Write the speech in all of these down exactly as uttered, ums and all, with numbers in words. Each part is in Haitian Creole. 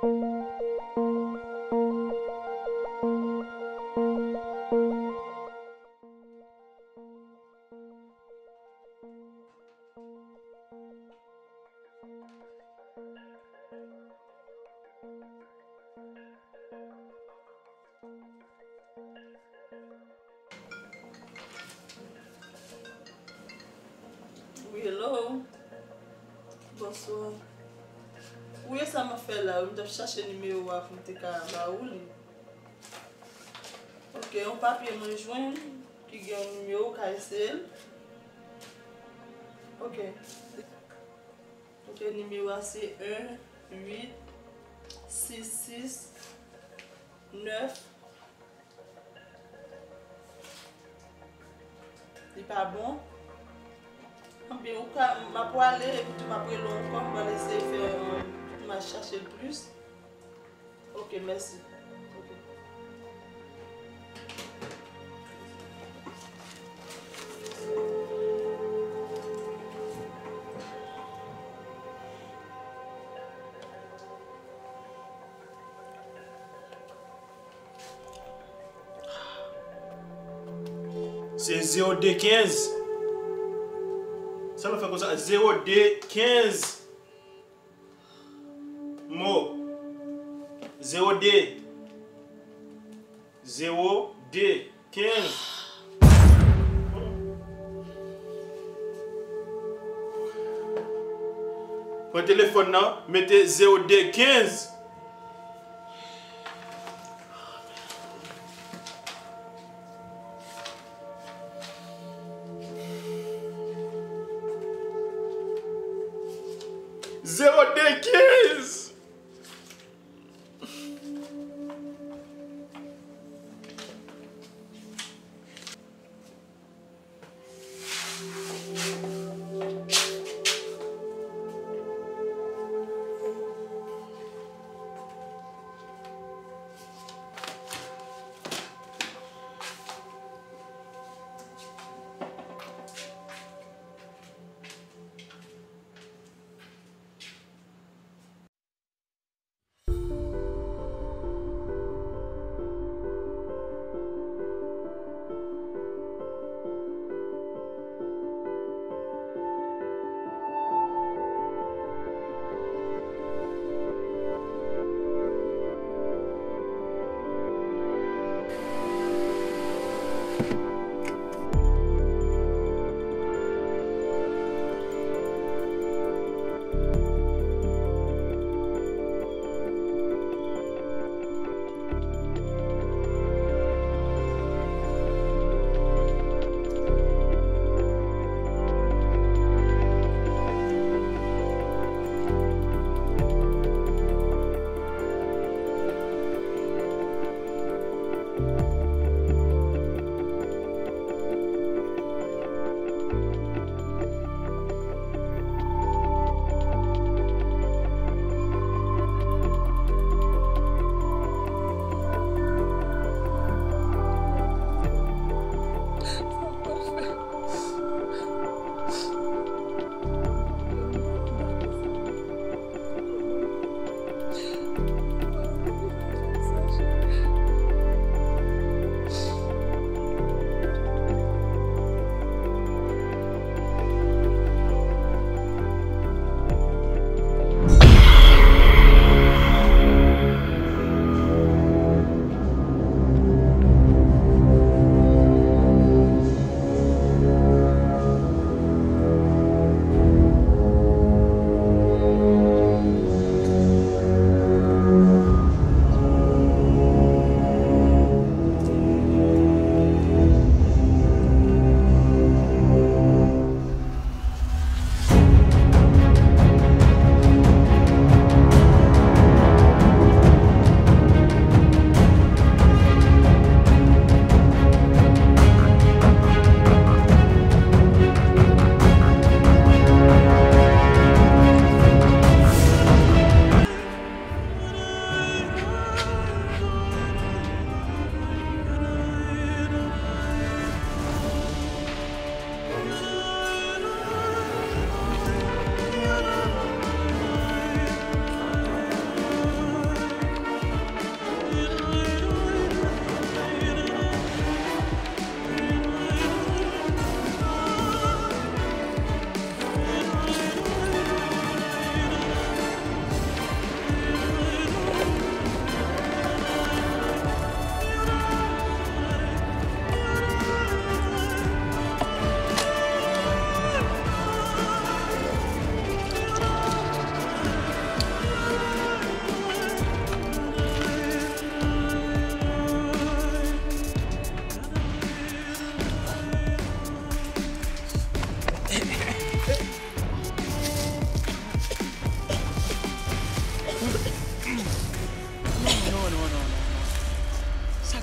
Wi, hello. Bonswa. Wi, e sa m ap fè la wi, m t ap chache nimewo a pou m te ka ba ou li. Ok, yon papye mwen jwenn ki gen yon nimewo, w ka eseye l. Ok. Ok, nimewo a se en uit sis sis nèf. Li pa bon. Anben, ou ka, m ap prale, epi tou m ap rele w ankò, m pral eseye fè, m ap chache l plis. Ok, mèsi. Ok. Se zewo de kenz. Sa nou fè konsa? Zewo de kenz. Mo. Zewo de. Zewo de kenz. Pran telefòn nan, mete zewo de kenz. Zewo de kenz.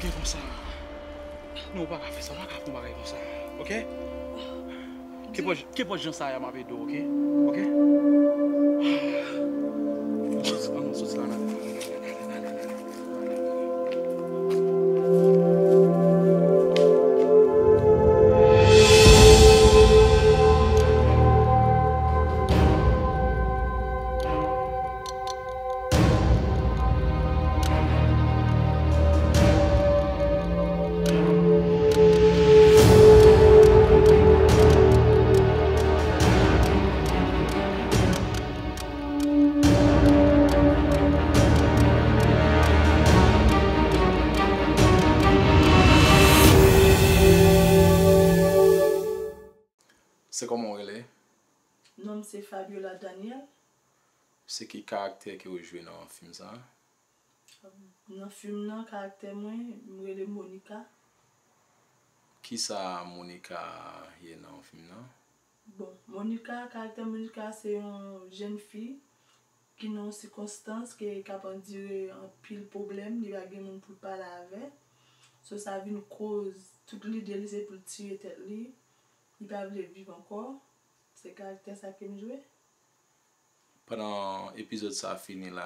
Gen konsa. Non, ou pa ka fè sa, ou pa ka fè yon bagay konsa. Oke? Kenpòt, kenpòt jan sa a, m ap ede w, oke? Oke? Ann soti, ann soti la, n ale. Se kòman w rele? Non m se Fabiola Daniel. Se ki karaktè ke w jwe nan fim sa a? Nan fim nan, karaktè mwen, m rele Monica. Kisa Monica ye nan fim nan? Bon, Monica, karaktè Monica se yon jèn fi ki nan yon sikonstans ke k ap andire anpil pwoblèm, li pa gen moun pou l pale avè. So sa vin koz tout lide li se pou l tiye tèt li. Li pa vle viv ankò. Se karaktè sa ke m jwe. Pandan epizòd sa a fini la,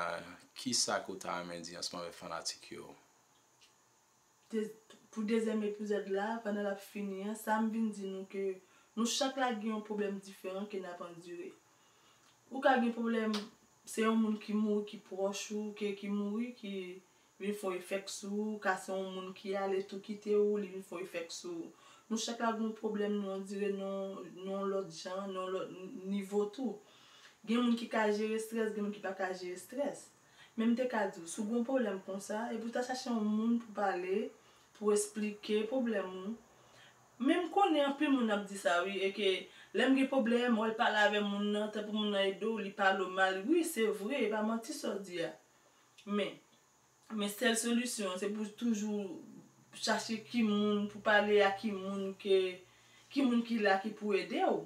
kisa ke w ta renmen di ansanm avèk fanatik yo? De-, pou dezyèm epizòd la, pandan l ap fini an, sa m vin di nou ke nou chak la gen yon pwoblèm diferan ke n ap andire. Ou ka gen pwoblèm, se yon moun ki mouri ki pwòch ou, ke ki mouri ki vin fè yon efèk sou ou, ka se yon moun ki ale tou kite ou, li vin fè yon efèk sou ou. Nou chak la gen yon pwoblèm nou andire nan yon, nan yon lòt jan, nan yon lòt n-, nivo tou. Gen moun ki ka jere estrès, gen moun ki pa ka jere estrès. Men m te ka di w, si w gen yon pwoblèm konsa, epi w ta chache yon moun pou pale, pou w esplike pwoblèm ou. Men m konnen anpil moun ap di sa wi, e ke lè m gen pwoblèm, w al pale avè moun nan, tanpri moun nan ede w, li pale w mal. Wi, se vre, e pa manti sa w di a. Men, men sèl solisyon an, se pou w toujou chache ki moun pou pale a, ki moun ke, ki moun ki la ki pou ede w.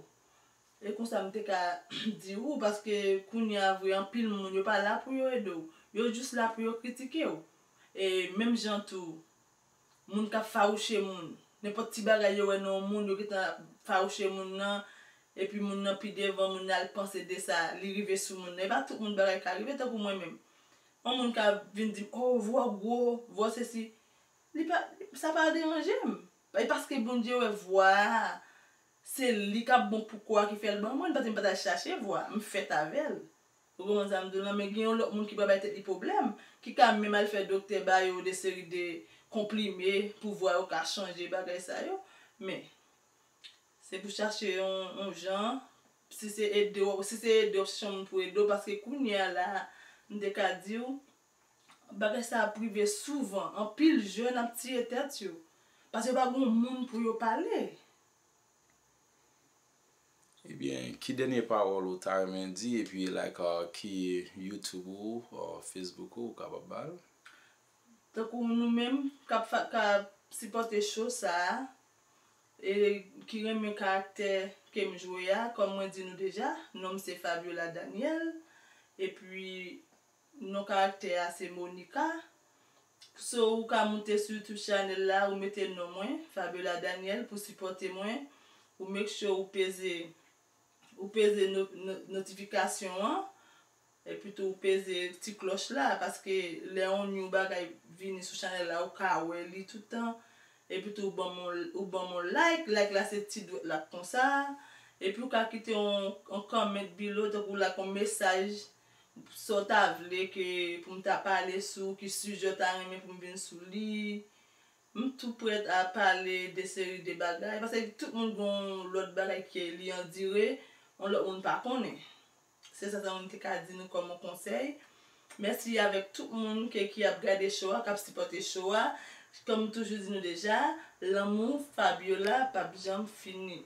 E konsa m te ka di w, paske kounye a vre, anpil moun, yo pa la pou yo ede w. Yo jis la pou yo kritike w. E menm jan tou, moun k ap fawouche moun. Nenpòt ti bagay yo wè nan yon moun, yo gentan ap fawouche moun nan, epi moun nan pi devan, moun nan al panse de sa, li rive sou moun nan. E pa tout moun bagay ka rive, tankou mwen menm. Yon moun ka vin di m, "Oh, vwa w gwo, vwa w sesi." Li pa, sa pa deranje m. E paske Bondye wè vwa a, se li k ap bon pou kò a ki fè l ban mwen, paske m pa t al chache vwa, m fèt avè l. Ou konprann sa m di w lan? Men gen yon lòt moun ki pral bay tèt li pwoblèm, ki ka menm al fè doktè ba yo de seri de konprime pou vwa yo ka chanje, bagay sa yo. Men, se pou chache yon, yon jan, si se ede w, si se ede w, chache yon moun pou ede w, paske kounye a la, m te ka di w, bagay sa ap rive souvan. Anpil jèn ap tiye tèt yo. Paske yo pa gen yon moun pou yo pale. Ebyen, ki dènye pawòl ou ta renmen di, epi like, uh, ki YouTube ou, uh, Facebook ou, ou kapab ba l? Tankou nou menm k ap fa-, k ap sipòte show sa a, e ki renmen karaktè ke m jwe a, kòm mwen di nou deja, non m se Fabiola Daniel, epi non karaktè a se Monica. So, ou ka moute sou YouTube channel la, ou mete non mwen, Fabiola Daniel, pou sipòte mwen. Ou make sure ou peze, ou peze no-, no-, notifikasyon an, epi tou ou peze ti klòch la, paske lè yon new bagay vini sou channel la, ou ka wè li toutan. Epi tou ou ban m yon, ou ban m yon like, like la se ti dwèt la konsa. Epi ou ka kite yon, yon comment below, tankou like yon mesaj, sa w ta vle ke pou m ta pale sou, ki sijè w ta renmen pou m vin sou li. M tou prèt a pale de seri de bagay, paske tout moun gen yon lòt bagay ke li andire, yon lòt moun pa konnen. Se sa sèlman m te ka di nou kòm yon konsèy. Mèsi avèk tout moun ke, ki ap gade show a, k ap sipòte show a. Kòm m toujou di nou deja, lanmou Fabiola p ap janm fini.